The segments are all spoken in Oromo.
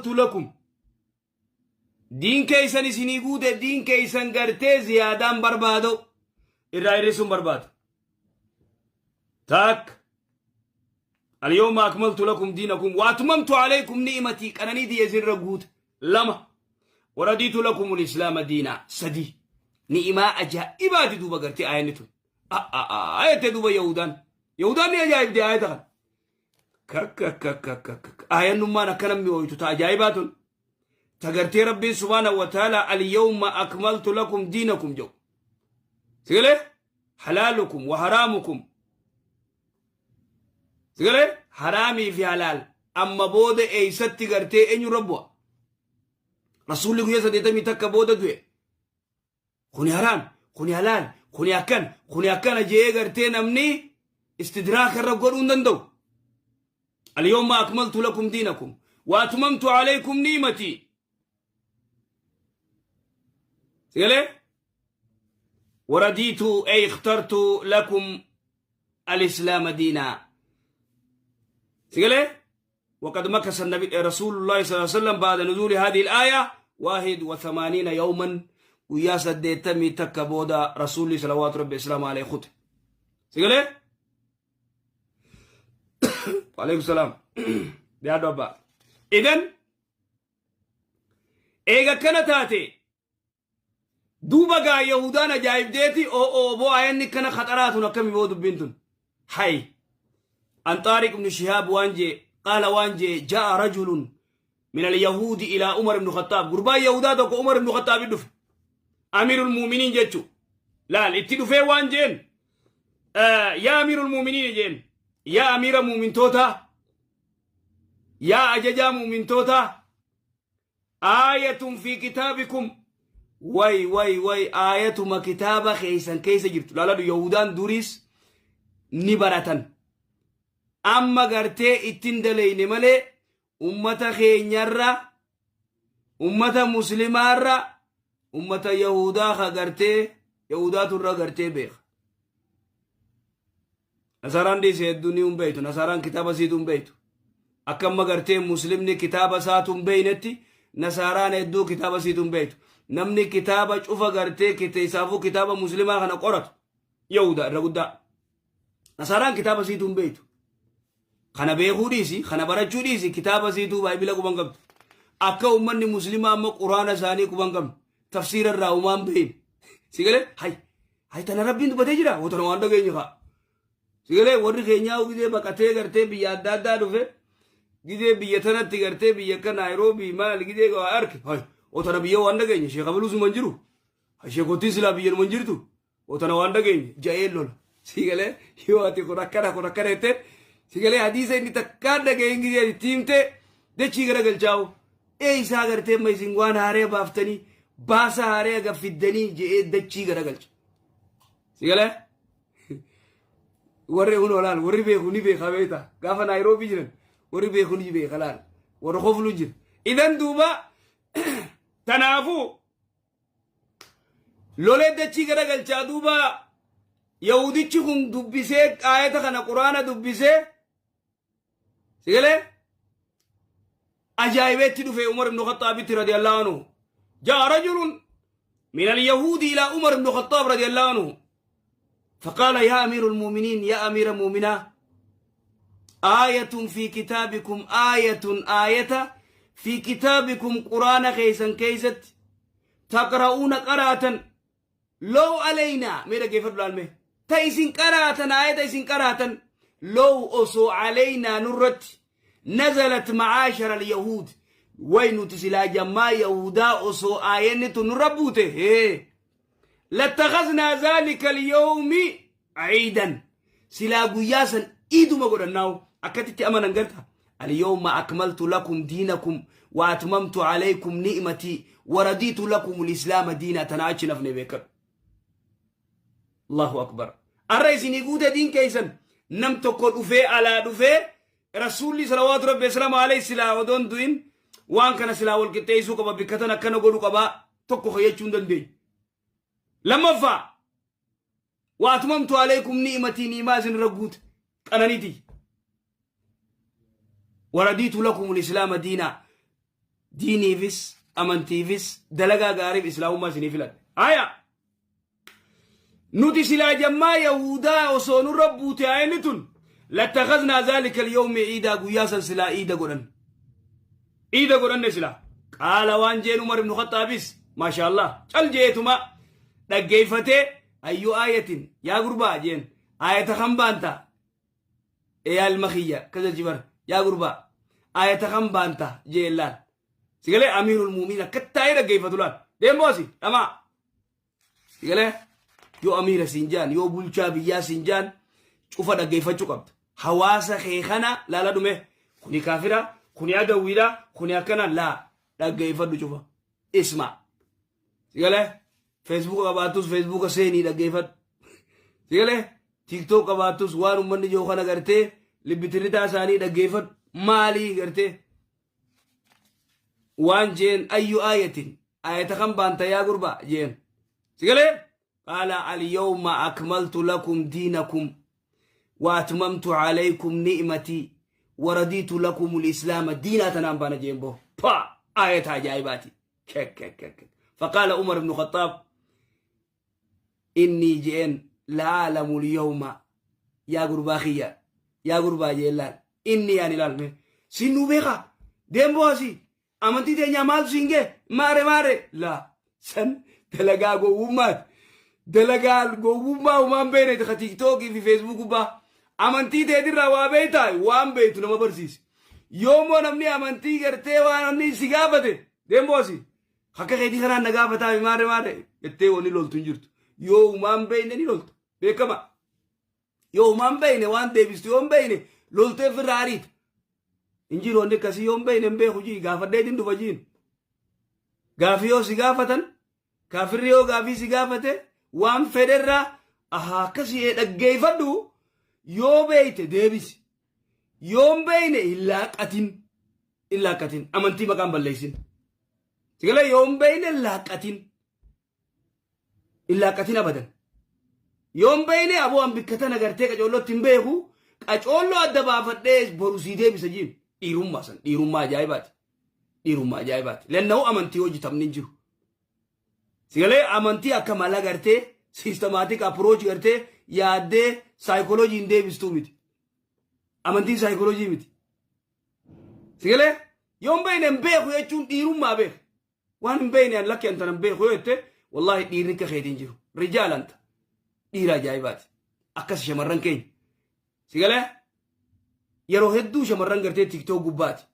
Lakum diin keeysan isinii guute, diin keeysan gartee ziyaadaan barbaado, irraa hir'isuun barbaadu. Takka, اليوم أكملت لكم دينكم وأتممت عليكم نعمتي, qananii tiyya isinirra guute. Lama, ورضيت لكم الإسلام دينا. Sadi, ni'imaa ajaa'ibaati. Duuba gartee aayanni tun ayette. Duuba Yahudaan ni ajaa'ibde aayata kana. Kakka aayannummaan akkana mi'ooytu ta ajaa'ibaa tun, ta gartee Rabbiin سبحانه وتعالى اليوم أكملت لكم دينكم jedhu. Sigalee حلالكم وحرامكم, sigalee haraamii fi halaal amma booda eeysatti gartee eenyu rabbu'a? Rasuulli guyyaa 81 booda du'e. Kuni haraam, kuni halaal, kuni akkan, kuni akkana jee gartee namni istidraaka irra godhuu hin danda'u. اليوم أكملت لكم دينكم وأتممت عليكم نعمتي. سيقول ورضيت, أي اخترت لكم الإسلام دينا. سيقول وقد مكث النبي رسول الله صلى الله عليه وسلم بعد نزول هذه الآية 81 يوما, guyyaa 81 booda rasuulli صلوات ربي وسلامه عليه خطب. سيقول وعليكم السلام يا دبا. إذن eega kana taate, duuba gaa Yahudaan ajaa'ibdeeti oo boo ayanni kana khaxaraatun akkami boo dubbiin tun hay. عن طارق بن شهاب waan jee قال waan jee جاء رجل من اليهود إلى عمر بن الخطاب. Gurbaan Yahudaa tokko Umar ibn Khattaab dhufe, أمير المؤمنين jechu. Laal, itti dhufee waan jeen, يا أمير المؤمنين jeen, yaa amiira muumintoota, yaa ajajaa muumintoota, آية في كتابكم, way way way, aayatuma kitaaba keeysan keeysa jirtu. Laaladhu, Yahudaan duriis ni baratan, amma gartee ittin daleyne malee ummata keenyarra, ummata muslimaarra, ummata Yahudaa ka gartee Yahudaaturra gartee beeka. Nasaaraan dhiise hedduu ni hin beeytu. Nasaaraan kitaaba siitu hin beeytu. Akka amma gartee muslimni kitaaba isaatu hin beeynetti, nasaaraan hedduu kitaaba siitu hin beeytu. Namni kitaaba cufa gartee isaafuu kitaaba muslimaa kana qoratu Yahuda irra guddaa. Nasaaraan kitaaba siitu hin beeytu. Kana beekuu dhiisi, kana barachuu dhiisi, kitaaba siituu baay'ibila quban qabdu. Akka ummanni muslimaa amma Quraana isaanii quban qabnu, tafsiira irraa umaan beeyin. Si galee hay hay, tana Rabbiin dubbatee jira, wotana waan dhageenye kaa. Si galee, warri keenyaa gizee baqatee gartee biyya adda addaa dhufe, gizee biyya tanatti gartee biyya akka Naayiroobii maal gizee waa arke, hay wotana biyya waan dhageenye, sheekh Abaluus numan jiru, sheekotiin silaa biyya numan jirtu, wotana waan dhageenye ja'ee lola. Si galee, yoo ati kun akkana kun akkana jettee, si galee, hadiisa inni takkaan dhageenye gizee itti himte dachii gara galchaa'u. Ee, isaa gartee amma isin waan haaree baaftanii, baasa haaree aga fiddanii je'ee dachii gara galcha. Si galee, warri kun olaal, warri beeku ni beeka. Beeta gaafa Naayiroobii jiran warri beeku ni beeka. Laal, warri koflu jira. Idan duuba tanaafuu lolee dachii gara galchaa. Duuba Yahudichi kun dubbisee aayata kana, Quraana dubbisee, si galee, ajaa'ibeetti dhufe Umar ibn Khaxaabitti رضي الله عنه. جاء رجل من اليهود إلى عمر بن الخطاب رضي الله عنه فقال يا أمير المؤمنين، يا أمير المؤمنين، آية في كتابكم، آية آية في كتابكم, قرآن keeysan keeysatti, تقرؤون قراءة, لو علينا, ميرا كيف العلمي تيسن قراءة, آية تيسن قراءة, لو osoo علينا nurratti نزلت معاشر اليهود, way nuti silaa jammaa Yahudaa osoo aayanni tun nurra buute hee, لاتخذنا ذلك اليوم عيدا, silaa guyyaa san iiduma godhannaawu. Akkatitti amanan garta. اليوم أكملت لكم دينكم وأتممت عليكم نعمتي ورضيت لكم الإسلام دينا. Tanaa achi nafne beekadhu. الله أكبر. Arra isinii guute diin keeysan. Nam tokko dhufee, alaa dhufee, rasuulli صلوات ربي وسلامه عليه silaa odoon du'in waan kana silaa wal qixxeessuu qaba, bikka tan akkana godhu qabaa, tokko kayyachuu hin dandeenye. Lammaffaa, وأتممت عليكم نعمتي, ni'imaa isin irra guute, qananiiti, ورضيت لكم الإسلام دينا. Diiniifis, amantiifis, dalagaa gaariif islaamummaa isinii filadhe. Haya! Nuti silaa jammaa Yahudaa osoo nurra buute aayinni tun lattakhaznaa zaalika al-yawmi iidaa guyyaa san silaa iida godhan. Iida godhanne silaa. Qaala waan jeen Umar ibn Khaxaabis maashaallah cal jeetuma dhaggeeffatee ayyu aayatin yaa gurbaa jeen aayata kan baanta yaa ilma kiyya kaza jibar yaa gurbaa aayata kan baanta jeen laal. Sigalee amiirul muumiin akka taa'ee dhaggeeffatu laal. Deemoo asi dhamaa. Sigalee yoo amiira siin jaan yoo bulchaa biyyaa siin jaan cufa dhaggeeffachuu qabda. Hawaasa kee kana laala dhume kuni kaafira kuni adawwiidha kuni akkana laa dhaggeeffadhu cufa. Isma. Sigalee feesbuuka qabaattus feesbuuka seenii dhaggeeffadhu. Sigalee tiiktook qabaattus waan uummanni jiru kana gartee libbitirritaa isaanii dhaggeeffadhu maalii gartee waan jeen ayyu aayatin aayata kan baanta yaa gurba jeen sigalee qaala alyawma akmaltu lakum diinakum wa atmamtu alaykum ni'matii wa radiitu lakum lislaama diinaa tanaan baana jeen boo pa aayata ajaa'ibaati kek kek kek faqaala umar ibnu khaxaab Innii je'een la'aalamu lyawma yaa gurbaa kiyya yaa gurbaa je'een laal innii ani laal mee siin nuu beekaa deem boo asii amantii teenyaa maaltu siin gee maare maare laa san dalagaa gowwummaati dalagaa gowwummaa humaan beekneeti ka tiiktookii fi feesbuuk gubbaa amantii teetirraa waa beektaa waan beektu nama barsiisi yoommoo namni amantii gartee waan namni si gaafate deem boo asii Akka keetii kanaan na gaafataa maarre maarre jettee wanni loltu hin jirtu. Yoo humaan beekne ni lolta. Beekama. Yoo humaan beekne waan deebistu yoo hin beekne loltee ofirraa ariita. Hin jiru wanni akkasii yoo hin beekne hin beeku jii gaafadheetiin dhufa jiin. Gaafii yoo si gaafatan kaafirri yoo gaafii si gaafate waan fedherraa ahaa akkasii dhaggeeffadhu yoo beekte deebisi. Yoo hin beekne hin laaqatin. Hin laaqqatin. Amantii maqaan balleessin. Sigalee yoo hin beekne hin laaqqatin. Hin laaqqatin abadan. Yoo hin beekne aboo an bikka tana gartee qacoollootti hin beeku qacoolloo adda baafadhee boru sii deebisa jiin. Dhiirummaa san dhiirummaa ajaa'ibaati. Dhiirummaa ajaa'ibaati. Lenna'u amantii hojjetamni hin jiru. Sigalee amantii akka mala gartee systematic approach gartee yaaddee saayikolojiin deebistuu miti. Amantiin saayikoloojii miti. Sigalee yoo hin beekne hin beeku jechuun dhiirummaa beeka. Waan hin beekne an lakki antana hin beeku yoo jette wallaahi dhiirri akka keetiin jiru. Rijaal anta. Dhiira ajaa'ibaati. Akkas shamarran keenya. Sigalee yeroo hedduu shamarran gartee tiktook gubbaati.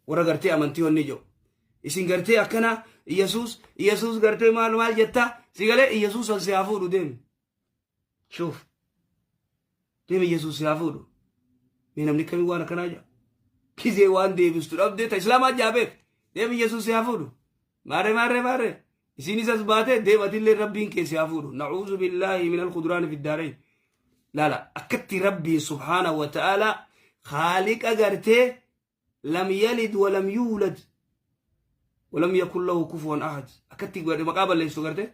Warra gartee amantii wanni jiru. Isin gartee akkana Iyyasuus Iyyasuus gartee maal maal jettaa sigalee Iyyasuus san si haa fuudhu deemi. Shuuf. Deemi Yesuus si haa fuudhu. Mee namni akkamii waan akkanaa jaa? Gizee waan deebistu dhabdee ta Islaamaa jaa beek. Deemi Yesuus si haa fuudhu. Maarree maarree maarree. Isiin isas baatee deematillee rabbiin kee si haa fuudhu. Na'uuzu billaahi minal kuduraani fiddaarayn. Laala akkatti rabbiin subhaanahu wa ta'aalaa haaliqa gartee lam yalid walam yuulad walam yakun lahu kufuwan ahad akkatti godhe maqaa balleessu garte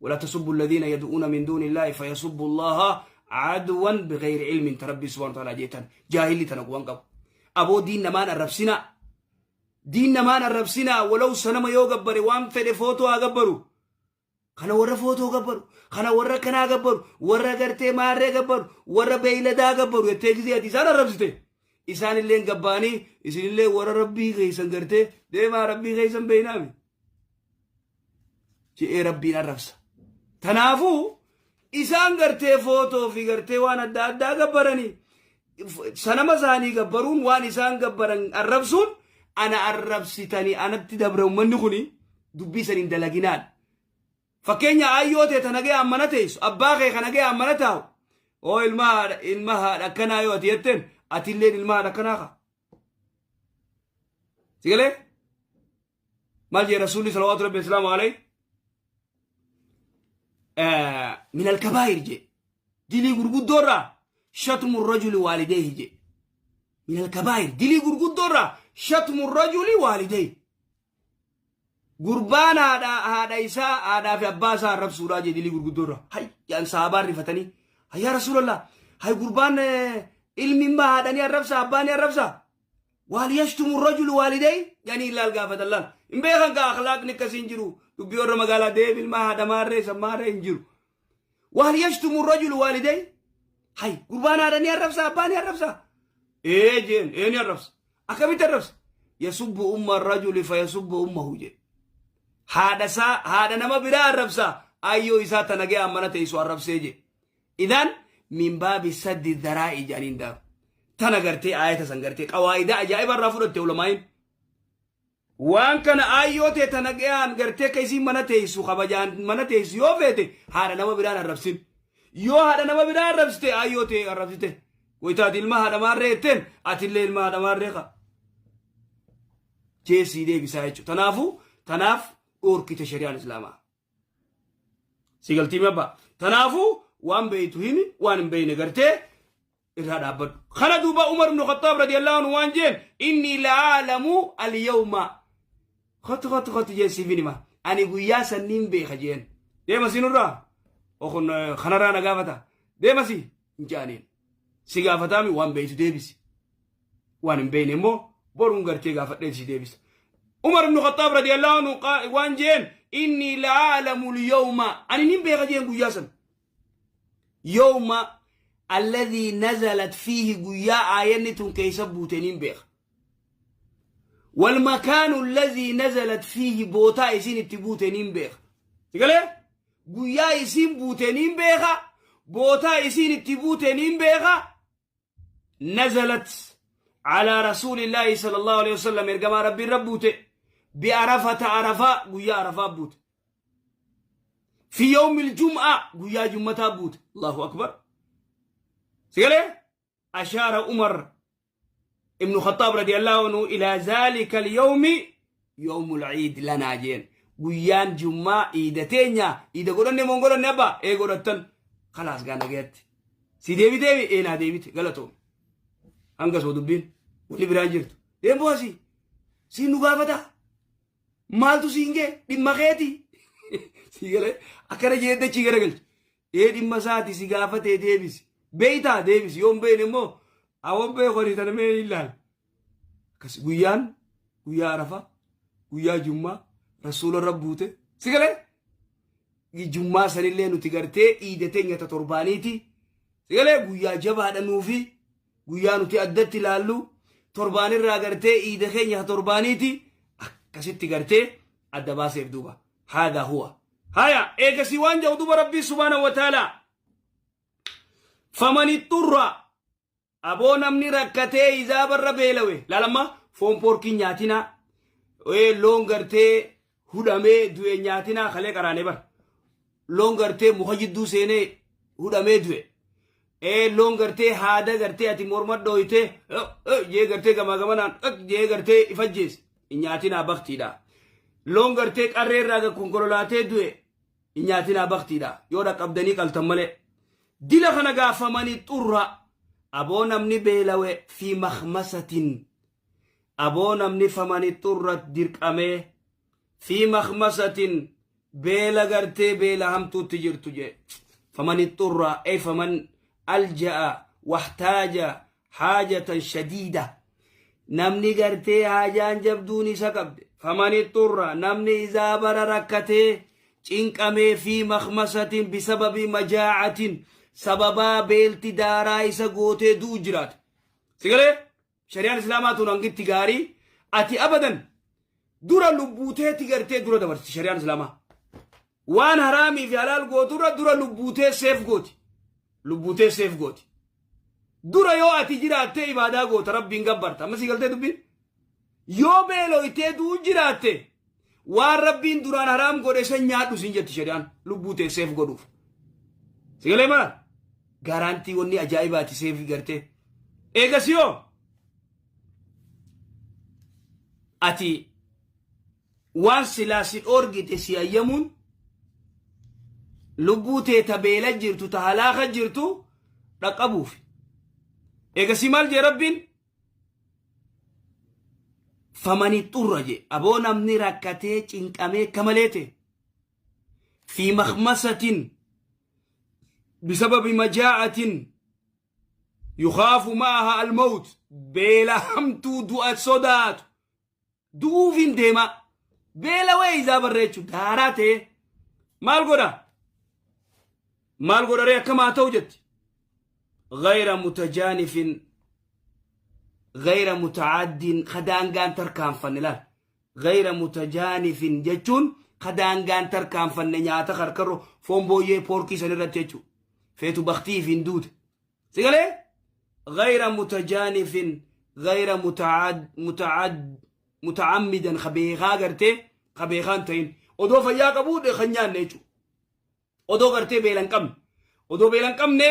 wala tasubbu alladhiina yad'uuna min duuni illaahi fayasubbu allaha adwan bigayri ilmin ta rabbii subhaana ta'ala jeetan jaahilli tana quban qabu aboo diin namaan arrabsinaa diin namaan arrabsinaa walaw sanama yoo gabbare waan fedhe footoo haa gabbaru Kana warra footoo gabbaru, kana warra kanaa gabbaru, warra gartee maarree gabbaru, warra beeyladaa gabbaru jettee gisee ati isaan arrabsite. Isaan illee gabbaanii isinillee warra rabbii keessan gartee deemaa rabbii keessan beeynaami. Je'ee rabbiin arrabsa. Tanaafuu isaan gartee footoo fi gartee waan adda addaa gabbaranii sanama isaanii gabbaruun waan isaan gabbaran arrabsuun ana arrabsitanii anatti dabre ummanni kuni dubbii san hin dalaginaan. Fakkeenya aayyoo tee ta nagayaan mana teessu abbaa kee ka nagayaan mana taa'u oo ilma haadha ilma haadha akkanaa yoo ati jetteen atilleen ilma haadha akkanaa kaa. Sigalee? Maal jee rasuulli salawaatu rabbi islaamu alayhi min alkabaa'ir jee dilii gurguddoo irraa shatmu rajuli waalideehi jee min alkabaa'ir dilii gurguddoo irraa shatmu rajuli waalideehi gurbaan haadha haadha isaa haadhaa fi abbaa isaa arrabsuudhaa jee dilii gurguddoo irraa hay jedhan sahaabaan rifatanii hayyaa rasuulallah hay gurbaan ilmi immaa haadha ni arrabsa abbaa ni arrabsa. Waal yashtumu rajulu waalidayhi jedhanii ilaal gaafatan laal. Hin beekan kaa akhlaaqni akkasii hin jiru. Dubbii warra magaalaa deebi ilmaa haadha maarree sammaarree hin jiru. Waal yashtumu rajulu waalidayhi. Hay gurbaan haadha ni arrabsa abbaa ni arrabsa. Ee jeen ee ni arrabsa. Akkamitti arrabsa? Yasubbu umma rajuli fayasubbu ummahu jee. Haadha isaa haadha nama biraa arrabsa ayyoo isaa tana ga'aa mana teessu arrabsee jee. Idan min baabi saddi dharaa'i jedhaniin daa. Tana gartee aayata san gartee qawaa'idaa ajaa'iba irraa fudhatte ulamaa'iin. Waan kana aayyoo tee tana ga'aan gartee akka isiin mana teessu kabajaan mana teessu yoo feete haadha nama biraan arrabsin. Yoo haadha nama biraa arrabsite aayyoo tee arrabsite. Wayitaati ilma haadha maarree jetteen atillee ilma haadha maarree kaa. Jeessii deebisaa jechuudha. Tanaafuu tanaaf dhoorkite shari'aan islaamaa. Si galtii mi abbaa? Tanaafuu waan beeytu himi waan hin beeyne gartee irraa dhaabbadhu. Kana duuba Umar ibn Khattaab radiyallahu anhu waan jeen inni la'aalamu al-yawma. Kottu kottu kottu jeen siif hin hima. Ani guyyaa sanniin beeka jeen. Deema si nurraa. Okun kanarraa na gaafata. Deema si hin jaaniin. Si gaafataami waan beeytu deebisi. Waan hin beeyne immoo boruun gartee gaafadhee si deebisa. Umar ibn Khattaab radiyallahu anhu waan jeen inni la'aalamu al-yawma. Ani nin beeka jeen guyyaa san. Yawma alladhii nazalat fiihi guyyaa aayanni tun keessa buute nin beeka. Wal makaanu alladhii nazalat fiihi bootaa isiin itti buute nin beeka. Sigalee? Guyyaa isiin buute nin beeka. Bootaa isiin itti buute nin beeka. Nazalat calaa rasuulillaahi sallallahu alaihi wasallam ergamaa rabbii irra buute bi'arafata arafaa guyyaa arafaa buute fi yawmil jum'aa guyyaa jummataa buute. Allahu akbar. Sigalee ashaara Umar ibnu Khattaab radiyallahu anhu ilaa zaalika al-yawmi yawmul ciid lanaa jeen. Guyyaan jummaa iida teenya. Iida godhanne moo hin godhanne abbaa? Ee godhattan. Kalaas gaa nagayatti si deebiteemi? Ee naa deebite, galatoom. Hanga soo dubbiin wanni biraan jirtu. Deemboo asii siin nu gaafata maaltu siin gee dhimma keeti si galee akkana jee dachii garagalche. Ee dhimma isaati si gaafatee deebisi. Beeytaa deebisi. Yoon beeyne immoo awwan beeku ani tana mee hin laal. Akkas guyyaan guyyaa Arafaa guyyaa Jummaa rasuula irra buute si galee Jummaa sanillee nuti gartee iida teenya ta torbaaniiti si galee guyyaa jabaadha nuufi guyyaa nuti addatti ilaallu torbaanirraa gartee iida keenya ta torbaaniiti akkasitti gartee adda baaseef duuba haadha huwa haya. Eegasii waan jedhu duuba Rabbii subhaanahu wa ta'ala famani xurra. Aboo namni rakkatee izaabarra beelawe laalamma foon poorkii nyaatinaa, loon gartee hudhamee du'e nyaatinaa. Kalee qaraanee bar loon gartee muka jidduu seenee hudhamee du'e, loon gartee haada gartee ati morma dhooytee jee gartee gamaa gamanaan jee gartee ifajjees hin nyaatinaa, baktiidha. Loon gartee qarree irraa konkololaatee du'e hin nyaatinaa, baktiidha yoo dhaqqabdanii qaltan malee. Dila kana gaafamanii xurra aboo namni beelawe fi makmasatin aboo namni famani xurra dirqamee fi makmasatin beela gartee beela hamtuutti jirtu jee. Famani xurra ay faman alja'a wahtaaja haajatan shadiida namni gartee haajaan jabduun isa qabde. Famani xurra namni izaa bara rakkatee cinqamee fi makmasatin bisababi majaacatin sababaa beelti daaraa isa gootee du'u jiraate. Sigalee shari'aan islaamaa tun hangitti gaarii ati abadan dura lubbuuteeti gartee dura dabarsi. Shari'aan islaamaa waan haraamii fi halaal gooturra dura lubbuutee seef gooti, lubbuutee seef gooti. Dura yoo ati jiraattee ibaadaa goota, Rabbiin gabbarta. Amma si galtee dubbiin? Yoo beeloytee du'u jiraatte waan Rabbiin duraan haraam godhe san nyaadhu siin jetti shari'aan lubbuu tee seef godhuuf. Si galee mara gaarantii wanni ajaa'ibaati seef gartee. Eegas yoo ati waan silaa si dhoorgite si ayyamuun lubbuu tee ta beela jirtu ta halaaka jirtu dhaqqabuuf. Eegasii maal jee Rabbiin? Famani xurra jee. Aboo namni rakkatee cinqamee akka malee ta'e fi makmasatin bisababi majaa'atin yukaafu ma'aha almawt. Beela hamtuu du'a sodaatu. Du'uuf hin deemaa. Beela wayii isaa barreechu daaraa ta'ee maal godha? Maal godha ree akkam haa ta'u jetti. Gayra mutajaanifin gayra muta'addin ka daangaan tarkaanfanne laal. Gayra mutajaanifin jechuun ka daangaan tarkaanfanne nyaata karkarro foon booyyee poorkii san irratti jechuudha. Feetu baktii hin duute. Si galee? Gayra mutajaanifin gayra muta'ad muta'ad muta'ammidan ka beekaa gartee ka beekaa hin ta'in. Odoo fayyaa qabuu kan nyaanne jechuudha. Odoo gartee beela hin qabne. Odoo beela hin qabne